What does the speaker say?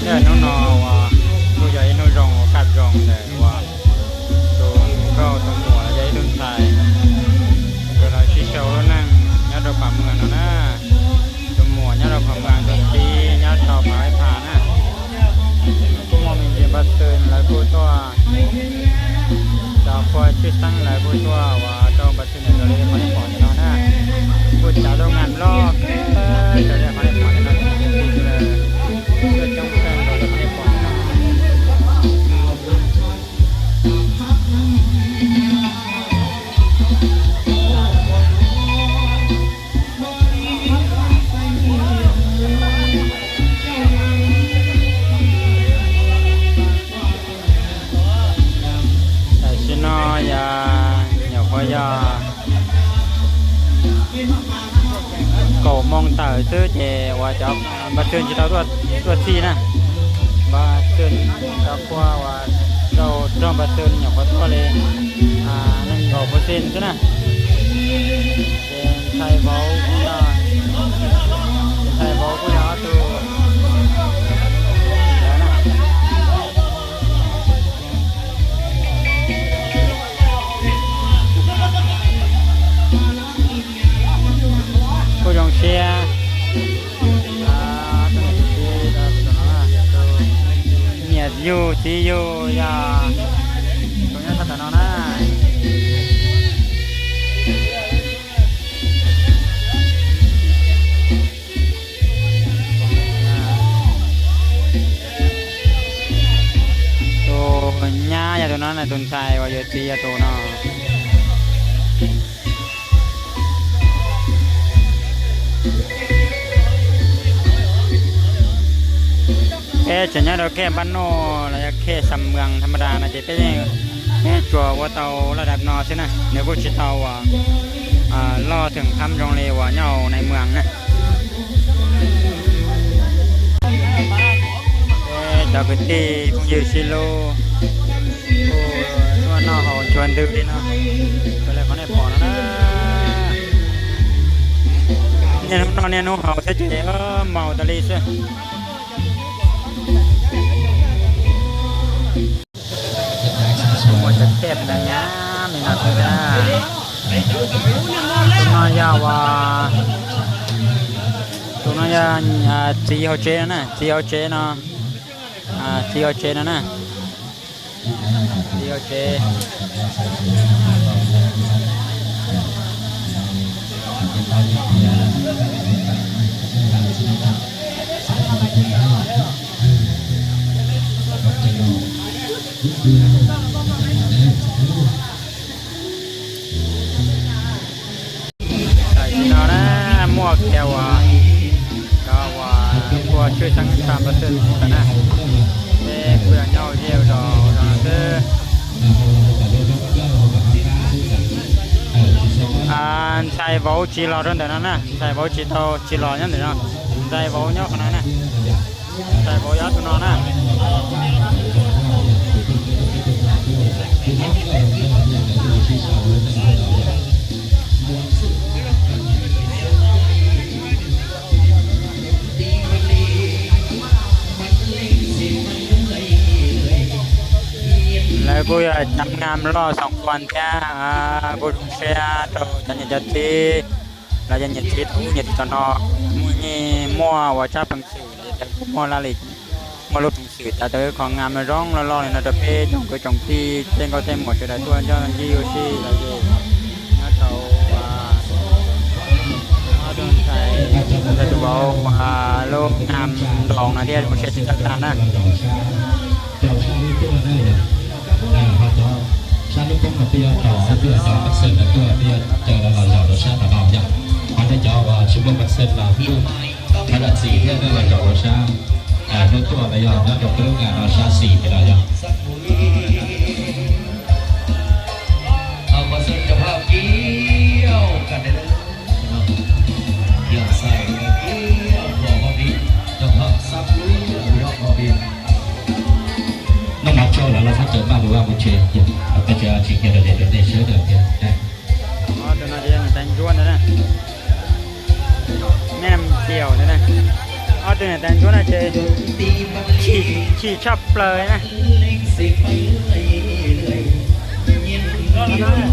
Nè, nó nói là tôi dạy nó rồng, cặp rồng để qua. Tôi có tôi mua là dạy tôi xài. Rồi là chỉ sau đó năng nhớ đâu bà mưa nó nè. Tôi mua nhớ đâu bà mưa tôi tí nhớ sau bà ấy phà nè. Cũng mua mình tiền bát sơn là cô tôi. Cho khoa chứa sẵn là cô tôi và cho bát sơn này rồi đi khỏi khỏi nó nè. Cô trả đâu ngàn lo. Rồi đi khỏi khỏi nó. Tôi trong sân rồi đi khỏi nó. ແຕ່ຊິນ້ອຍ ຢ່າ ຢ່າພໍ ຢ່າ ກໍມອງເຕີ ຊື່ເຈວ່າຈະ ບັດເຊີນຊິເອົາຕົວ ຕົວສີ່ນະ ບັດເຊີນຈະກວ່າວ່າເຈົ້າ ເຈົ້າບັດເຊີນຫຍັງບໍ່ຕົວເລີຍ ອ່າ ໜຶ່ງເກົ້າເປີເຊັນ ຊີ້ນະ. Tô nhá, ya tô nó này, tô sai, wa yo ti, ya tô nó. Ê, chả nhớ đâu, khe bán nô là khe sắm mường tham gia này, thì cái này, cái chùa của tàu là đẹp nó xí nè, nếu có chỉ tàu à, à, lo thường thăm trong lì của nhau này mường nè. ເຈົ້າຄືຕີ ຄົງຢືຊິໂລ ໂອ້ ຊວນເນາະ ເຂົາຊວນດື່ມເດ້ເນາະ ເພິ່ນເລີຍເຂົາໄດ້ພໍແລ້ວນະ ແນ່ນອນ ແນ່ນອນ ເຮົາເສຍໃຈ ເອີ ເມົາຕະລີເຊ ມັນຈະແຄບນະ ງາມນີ້ນະ ຕົວນ້ອຍຍາວວ່າ ຕົວນ້ອຍຍາ ອ່າ ສີ່ເຮົາເຈນະ ສີ່ເຮົາເຈເນາະ ອ່າ ສີ່ເຮົາເຈນະ ສີ່ເຮົາເຈ. ໃສ່ເນາະນະ ໝວກແກ້ວວ່າ ກໍວ່າ ພວກຊ່ວຍສັງສານປະເສີດນະ ແຕ່ເພື່ອເຫງົາດຽວດອກເດີ ອັນໃສ່ເວົ້າຈີລອດເດີນະ ໃສ່ເວົ້າຈີໂຕຈີລອດຍັງເດີນະ ໃສ່ເວົ້າເຍາະຂະໜາດນະ. ໃສ່ບໍ່ຢາກນອນນະ ແລ້ວກູຢາກຈຳງາມລໍສອງຄົນແທ້ ອາ ກູເຊຍໂຕຈັນຍາດຕິ ລາຍະເຍດທິດ ເຍດທິດຕອນນອກ ມີມົວວ່າຈາກຝັ່ງ ຊື່ ແລ້ວກໍໝໍລາລິກ ໝໍລຸກໜັງສື ຕາເຕີຂອງງາມລະຮ້ອງລະລ້ອງໃນນະຕະເພ ຈົ່ງເກີດຈົ່ງຕີ ເຈັງກໍແຕ່ໝໍເສຍດາຍຕົວ ຍ້ອນຢີໂອຊີ ລະເຢ ນະເຕົາວ່າ ເຮົາຕ້ອງໃຊ້ ລະດູເວົ້າວ່າ ໂລກງາມດອງນະ ທີ່ໂອເຄ ຊິຈັດການນະ. ເຈົ້າຊາວນີ້ຕົວະເດີ ເອີ ເຂົາເຈົ້າ ຊາວນີ້ຕົວະເນາະ ເຕີຍຕໍ່ ເຕີຍຕໍ່ ເຊີນຕົວະ ເຕີຍເຈີລະເຈົ້າ ເຈົ້າລະຊາຕະເບົາ ເຈົ້າ ເຂົາເຈົ້າວ່າ ຊຸມບັດເຊີນລາວ ເທື່ອລະສີ່ເທື່ອ ເທື່ອລະເຈົ້າລະຊາ ເອີ ຕົວະລະເຈົ້າ ເຈົ້າຕົວະລະເຈົ້າ ຊາສີ່ເທື່ອລະເຈົ້າ ເອົາມາເຊີນເຈົ້າພາບກ່ຽວກັນເດີ. ເນາະ ຢາກໃສ່ກາງເກງ ເຈົ້າພໍ່ພີ່ ເຈົ້າພາບສັກລູກເນາະ ພໍ່ພີ່ ນ້ອງມາໂຈລະ ລະສັກເຈີມາກ ຫຼືວ່າບໍ່ເຈ ເອົາໄປເຈີ ຊິເຮັດໄດ້ ໄດ້ເຊີນເດີ ເອີ ອໍ ຕົວນັ້ນຍັງແຕ່ງຈວນເດີນະ ແມ່ນກ່ຽວເດີນະ ອໍ ແຕ່ງຕົວໜ້າຈະຂີ້ ຂີ້ຊອບເປີຍນະ.